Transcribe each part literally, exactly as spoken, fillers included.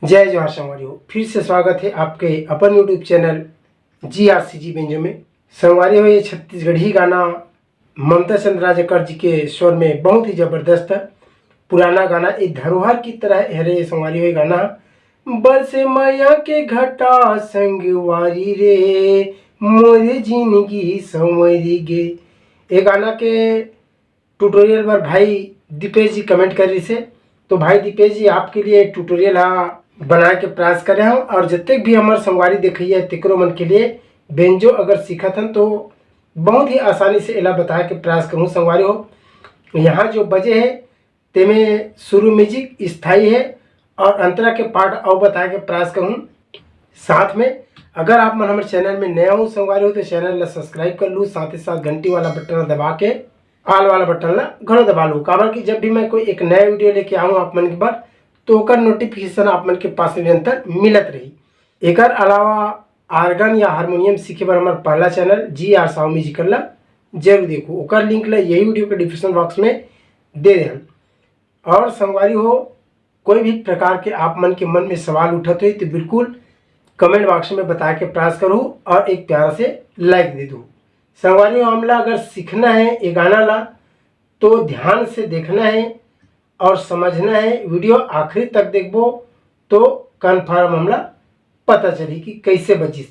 जय जोहार संगवारी हो, फिर से स्वागत है आपके अपन YouTube चैनल जी आर सी जी बेंजो में। संगवारी हो, ये छत्तीसगढ़ी गाना ममता चंद्र राजेकर जी के स्वर में बहुत ही जबरदस्त पुराना गाना, एक धरोहर की तरह हरे संगवारी हो ये गाना। बरसे मया के घटा संगवारी रे, मोरे जिंदगी संवरी गे। ये गाना के ट्यूटोरियल बर भाई दीपेश जी कमेंट कर रही से। तो भाई दीपेश जी, आपके लिए ट्यूटोरियल हा बनाए के प्रयास करे हूँ, और जतेक भी हमारे संगवारी देखिए तेकरो मन के लिए बेंजो अगर सीखत हन तो बहुत ही आसानी से एला बताए के प्रयास करूँ संगवारी हो। यहाँ जो बजे है तेमे शुरू म्यूजिक स्थाई है और अंतरा के पार्ट अउ बताए के प्रयास करूँ। साथ में अगर आप मन हमारे चैनल में नया हो संगवारी हो तो चैनल ला सब्सक्राइब कर लू, साथ ही साथ घंटी वाला बटन ला दबा के ऑल वाला बटन ला घलो दबा लू, काबर कि जब भी मैं कोई एक नया वीडियो लेके आऊँ आप मन के बर तो ओकर नोटिफिकेशन आप मन के पास निरंतर मिलत रही। एकर अलावा आर्गन या हारमोनियम सीखे बर हमार पहला चैनल जी आर साहू म्यूजिकल ला जरूर देखो, ओकर लिंक ला यही वीडियो के डिस्क्रिप्शन बॉक्स में दे देहन। और संगवारी हो, कोई भी प्रकार के आप मन के मन में सवाल उठत हो तो बिल्कुल कमेंट बॉक्स में बताए के प्रयास करो और एक प्यारा से लाइक दे दो। संगवारी हो, हमला अगर सीखना है ये गाना ला तो ध्यान से देखना है और समझना है। वीडियो आखिरी तक देखबो तो कन्फर्म हमला पता चली कि कैसे बजिस।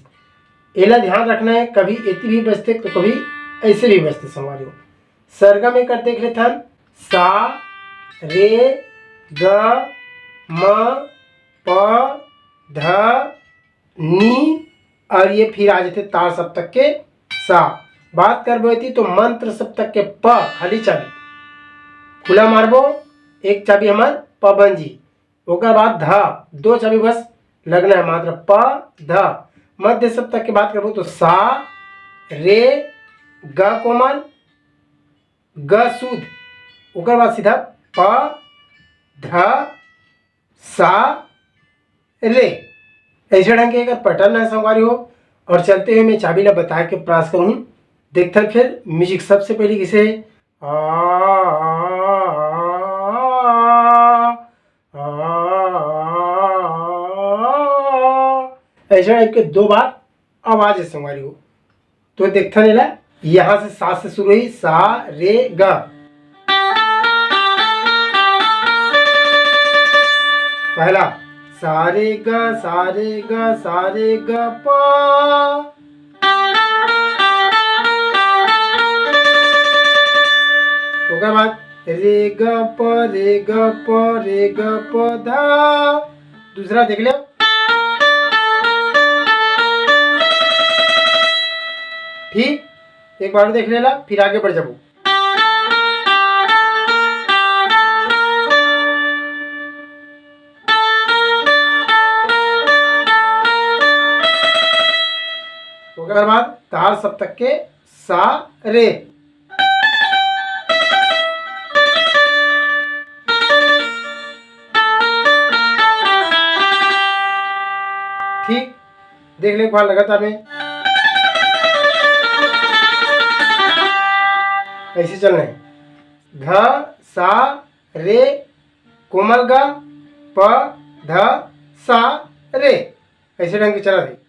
एला ध्यान रखना है, कभी एती भी बजते तो कभी ऐसे भी बजते संगवारी हो। सरगम एकर देख लेथन, सा, रे, ग, म, प, ध, नी, और ये फिर आ जाते तार सप्तक के सा। बात करबो एती तो मंत्र सप्तक के प, खाली चाबी खुला मारबो, एक चाबी हमार प बन जी। ओकर बाद ध, दो चाबी बस लगना है मात्र, प, ध। मध्य सप्तक के बात करबो तो सा, रे, ग कोमल, ग शुद्ध, ओकर बाद सीधा प, ध, सा, रे। ऐसे ढंग के एकर पैटर्न है संगवारी हो। और चलते हुए मैं चाबी ला बताए के प्रयास करूँ। देखथन फिर म्यूजिक सबसे पहले किसे आ, आ, आ, ऐसे टाइप के दो बार आवाज है संगवारी हो। तो देखथन एला, यहाँ से सा से शुरू हुई, सा रे ग। पहला सा रे ग, सा रे ग, सा रे ग प। ओकर बाद रे ग प, रे ग प, रे ग प ध। दूसरा देख ले। ठीक, एक बार देख लेला, फिर आगे बढ़ जाबो। ओकर बाद तार सप्तक के सा रे। ठीक, देख ले एक बार लगातार में ऐसे चलना है। ध, सा, रे, कोमल ग, प, ध, सा, रे। ऐसे ढंग के चला थे।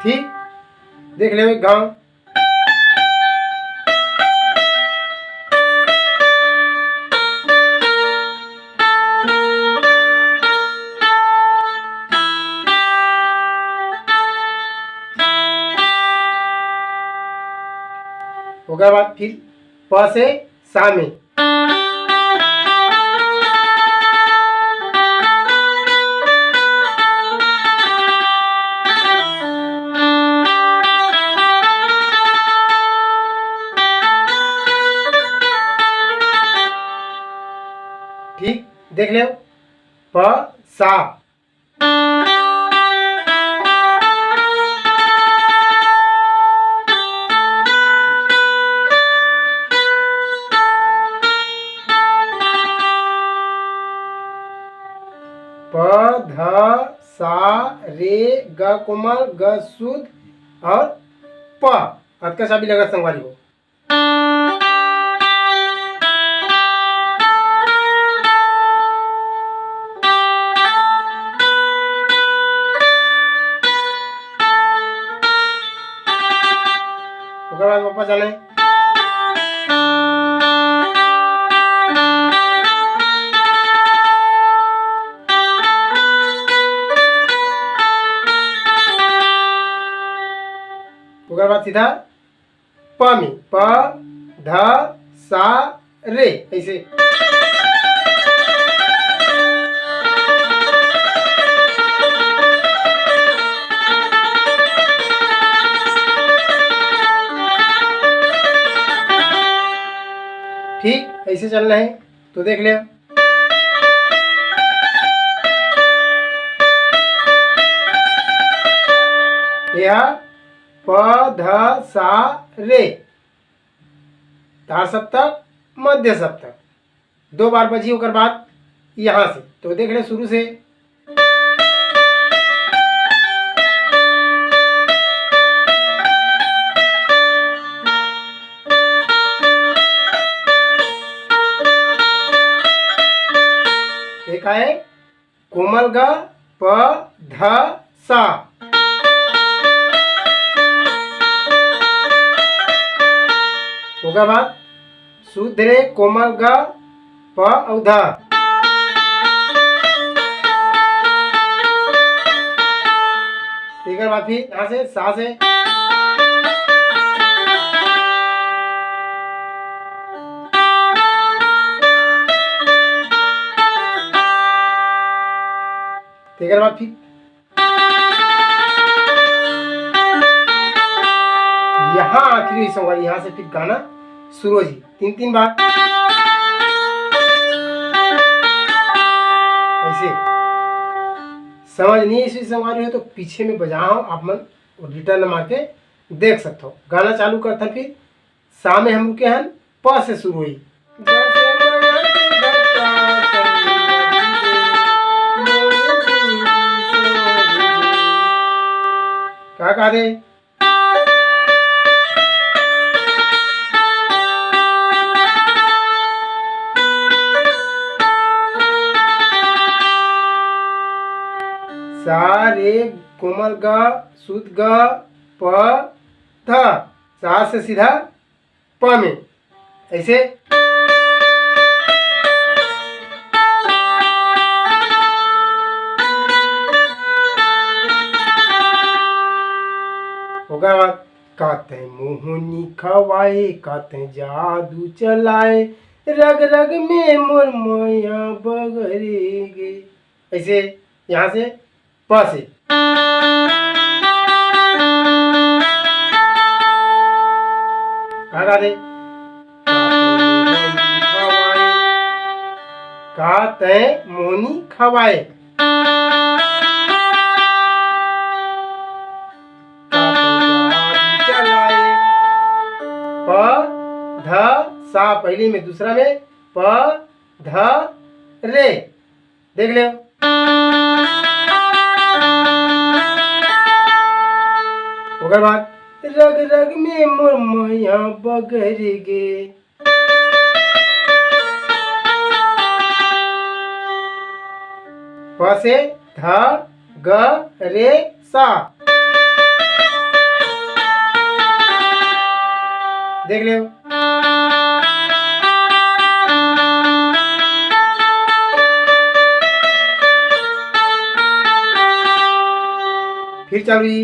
ठीक, देख ले गाँव। ओकर बाद फिर प से सा में। ठीक, देख ले, प सा। प, ध, सा, रे, ग कोमल, ग शुद्ध और प, अतका चाबी लगत संगवारी हो। ओकर बाद वापस जाना है। ओकर बाद सीधा प में, प, ध, सा, रे, ऐसे। ठीक, ऐसे चलना है। तो देख ले, ये हा प, ध, सा, रे, धार सप्तक, मध्य सप्तक, दो बार बजी, ओकर बाद यहाँ से। तो देख ले शुरू से। एक आए कोमल ग, प, ध, सा। ओकर बाद शुद्ध रे कोमल ग, प अउ ध। एकर बाद फिर यहाँ से सा से। तेकर बाद फिर यहाँ आखिरी संगवारी, यहाँ से फिर गाना शुरू हो जी, तीन तीन बार ऐसे। समझ नहीं ऐसे संगवारी हो तो पीछे में बजा हो आप मन, रिटर्न मार के देख सकते हो। गाना चालू करथन फिर सा में हम रुके हन, प से शुरू होई। का कहा दे? सा रे कोमल ग, शुद्ध ग, प, ध। सा से सीधा प में ऐसे। ओकर बाद काते मोहनी खवाए, काते जादू चलाए, रग रग में मोर मया बगरे गे। ऐसे यहाँ से प से। का गा रे? का तैं मोनी खवाए। का तैं गाड़ी चलाए। प, ध, सा पहली में, दूसरा में प, ध, रे। देख ले। ओकर बाद रग रग में मोर मया बगर गे। प से ध, ग, रे, सा। देख ले। फिर चालू जी।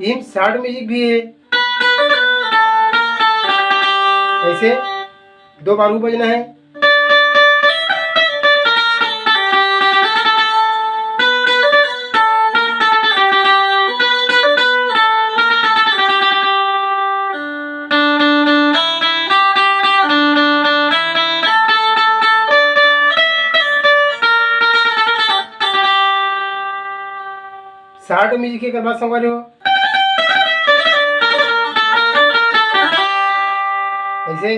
इम शॉर्ट म्यूजिक भी है, ऐसे दो बार वो बजना है। शॉर्ट म्यूजिक के करवा संगवारी हो, ऐसे।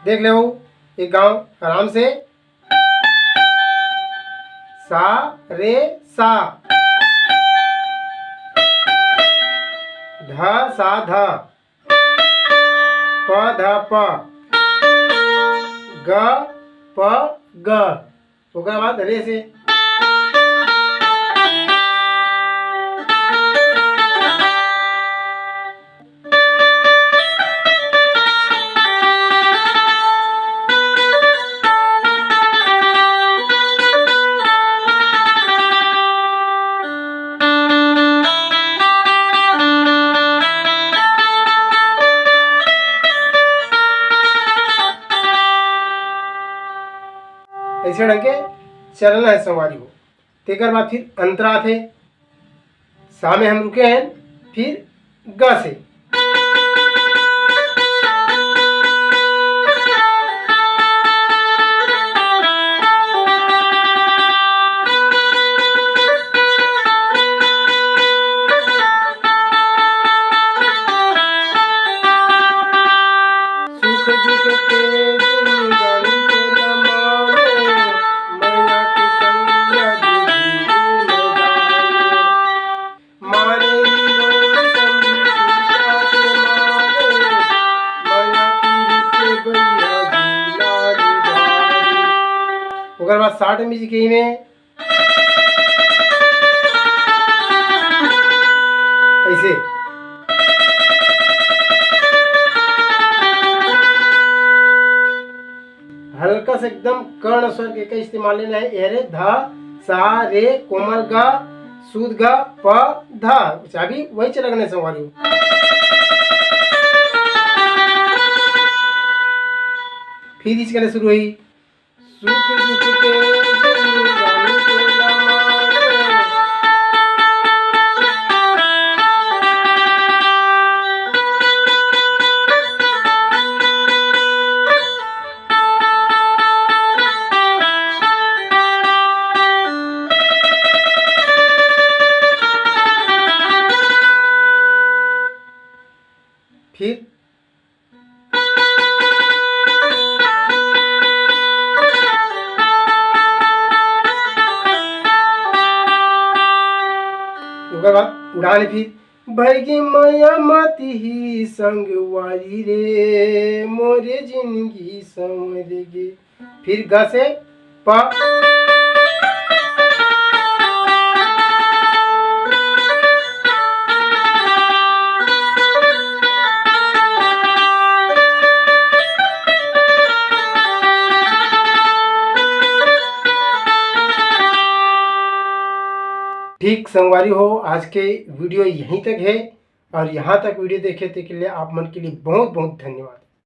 देख ले एक गाँव आराम से। सा रे सा, ध सा ध, प ध प, ग प ग। ओकर बाद रे से। ऐसे ढंग के चलना है संगवारी हो। तेकर बाद फिर अंतरा आथे। सा में हम रुके हैं, फिर ग से। सुख दुख के जिंदगानी के लमालो, मया के संगिया दूधी में डालो। मारे ही लोग संगी सीता के मारे, मया पीर के भैया जी लाल डाले। ओकर बाद साठ में जी के में ऐसे। हल्का से एकदम कर्ण स्वर के का इस्तेमाल लेना है। एहरे ध, सा, रे, कोमल ग, शुद्ध ग, प, ध। चाबी वही चलगने संगवारी हो। फिर इस गने शुरू हुई। सुख दुख के जिंदगानी के लमारो। फिर ओकर बाद उड़ान फिर। भैगी मया मती ही संगवारी रे, मोरे जिंदगी संवर गे। फिर ग से प। ठीक संगवारी हो, आज के वीडियो यहीं तक है और यहाँ तक वीडियो देखे तेके लिए आप मन के लिए बहुत बहुत धन्यवाद।